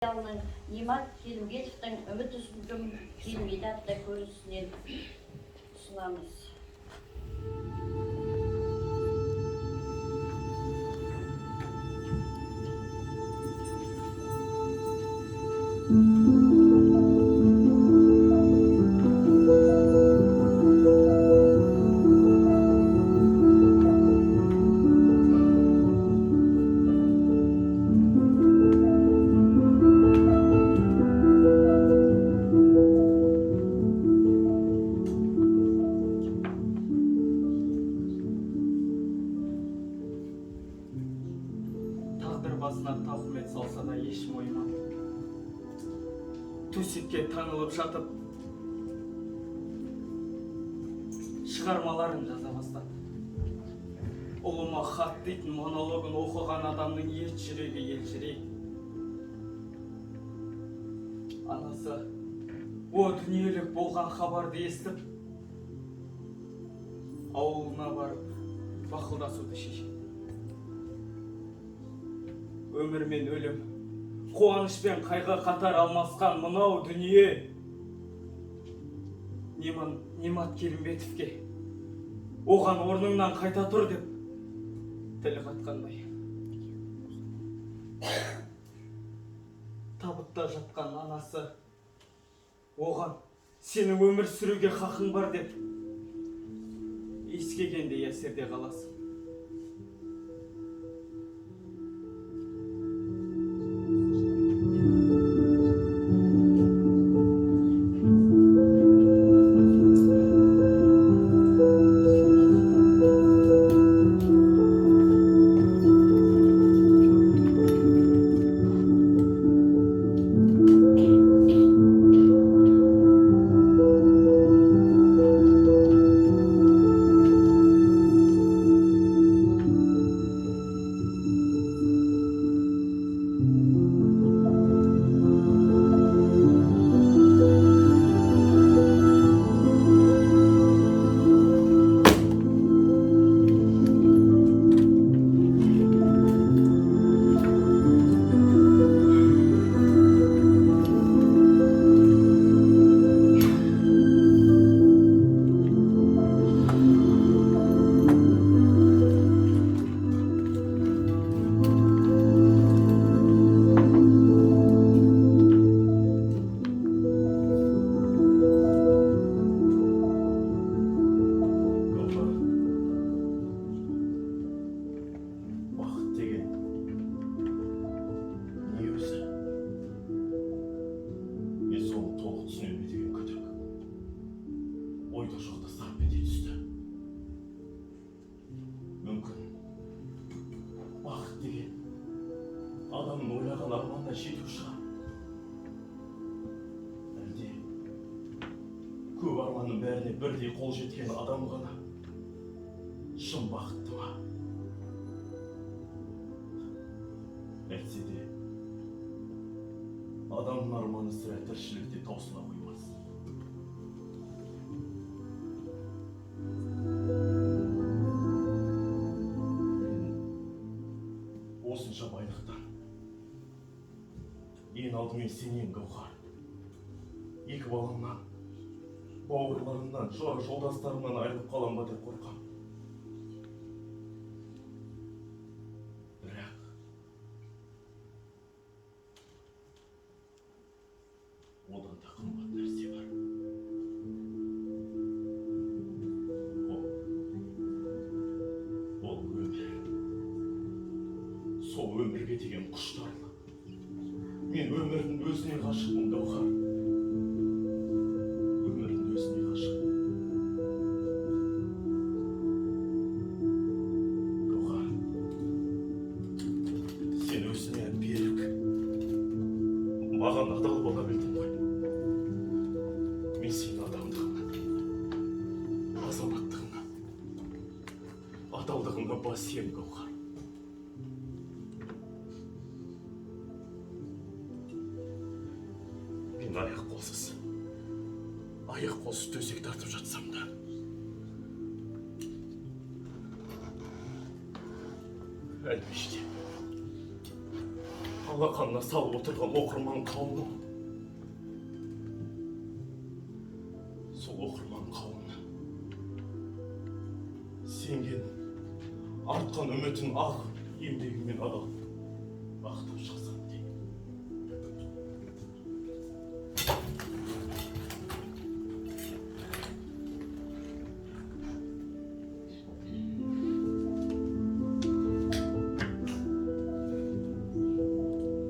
Сериалының Немат Келімбетовтің «Үміт үзгім келмейді» атты көрінісінен ұсынамыз. Тағдыр басына тауқымет салса да, еш мойымады. Төсекке таңылып жатып, шығармаларын жаза бастады. «Ұлыма хат» дейтін монологын оқыған адамның ет жүрегі елжірейді. Анасы о дүниелік болған хабарды естіп, ауылына барып бақылдасуды шешеді. Өмір мен өлім, қуаныш пен қайғы қатар алмасқан мынау дүние Немат Келімбетовке оған «орныңнан қайта тұр» деп тіл қатқандай. Табытта жатқан анасы оған «сенің өмір сүруге хақың бар» деп иіскегендей әсерде қаласың. Гауһар, бақыт деген не өзі? Мен соны толық түсіне ме деген күдік ойда жоқта сарп ете түсті. Мүмкін, бақыт деген адамның ойлаған арманына жету шығар. Әлде көп арманның бәріне бірдей қол жеткен адам ғана шын бақытты ма? Әйтсе де, адамның арманы сірә тіршілікте таусыла қоймас. Мен осынша байлықтан ең алдымен сенен, Гауһар, екі баламнан, бауырларымнан, жора жолдастарымнан айырылып қалам ба деп қорқам. Бірақ одан да қымбат нәрсе бар. Ол өмір. Сол өмірге деген құштарлық. Мен өмірдің өзіне ғашықпын, Гауһар, өмірдің өзіне ғашықпын. Гауһар, сен өзіңе берік, маған адал бола білдің ғой. Мен сенің адамдығыңа, азаматтығыңа, адалдығыңа бас иемін, Гауһар. Мен аяқ қолсыз төсек тартып жатсам да, әлпештеп, Алақанына салып отырған оқырман қауымым, сол оқырман қауымның сенген, артқан үмітін ақ еңбегіммен адал ақтап шықсам деймін.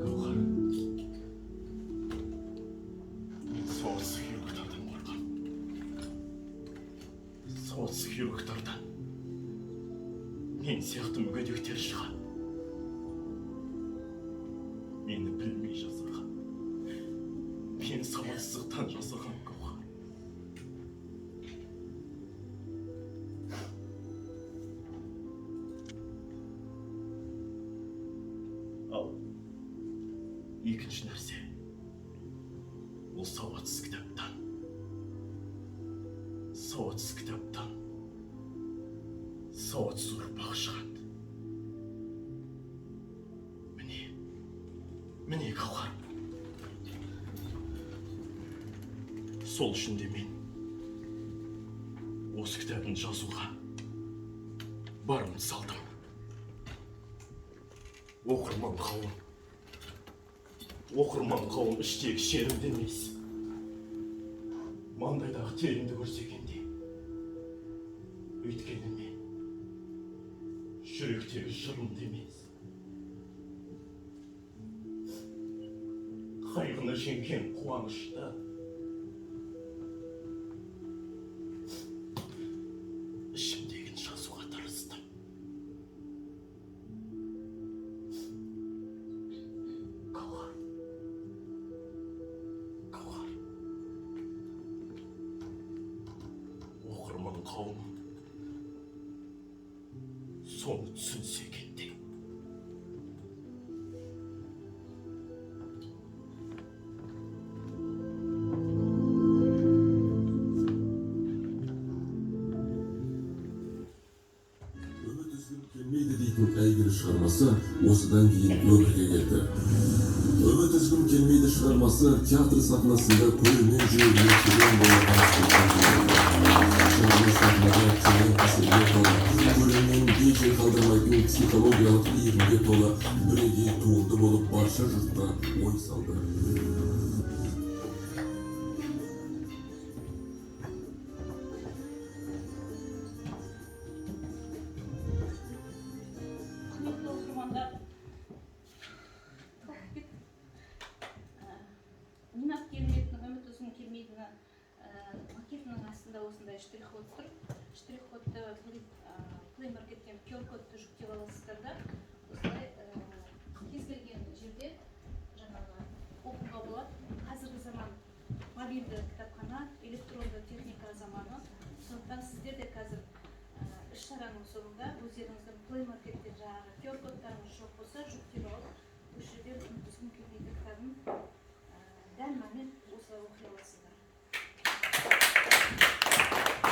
Гауһар, мен сауатсыз хирургтардан қорқамын. Сауатсыз хирургтардан мен сияқты мүгедектер шығады. Мені білмей жасаған, мен сауатсыздықтан жасаған, Гауһар. Ал екінші нәрсе ол сауатсыз кітаптан сауатсыз ұрпақ шығады. Міне, міне, Гауһар, сол үшін де мен осы кітабын жазуға барымды салдым. Оқырман қауым, оқырман қауым іштегі шерімді емес, маңдайдағы терімді көрсе екен деймін. Өйткені мен жүректегі жырымды емес, қайғыны жеңген қуанышты, ішімдегін жазуға тырыстым. Гауһар, Гауһар, оқырман қауым соны түсінсе екен деймін. «Үміт үзгім келмейді» дейтін әйгілі шығармасы осыдан кейін өмірге келді. «Үміт үзгім келмейді» шығармасы театр сахнасында көрермен жүрегіне терең бойлаған. Шығарма сахнада терең әсерге толы, көрерменін бей-жай қалдырмайтын психологиялық иірімге толы бірегей туынды болып барша жұртқа ой салды. Құрметті оқырмандар, Немат Келімбетовтің «Үміт үзгім келмейдіні» макетінің астында осындай штрих-код тұр. Штрих-кодты Play Marketтен QR кодты жүктеп аласыздар да, осылай кез келген жерде жаңағы оқуға болады. Қазіргі заман мобильді кітапхана, электронды техника заманы. Сондықтан сіздер де қазір іс шараның соңында өздеріңіздің Play Marketте жаңағы QR кодтарыңыз жоқ.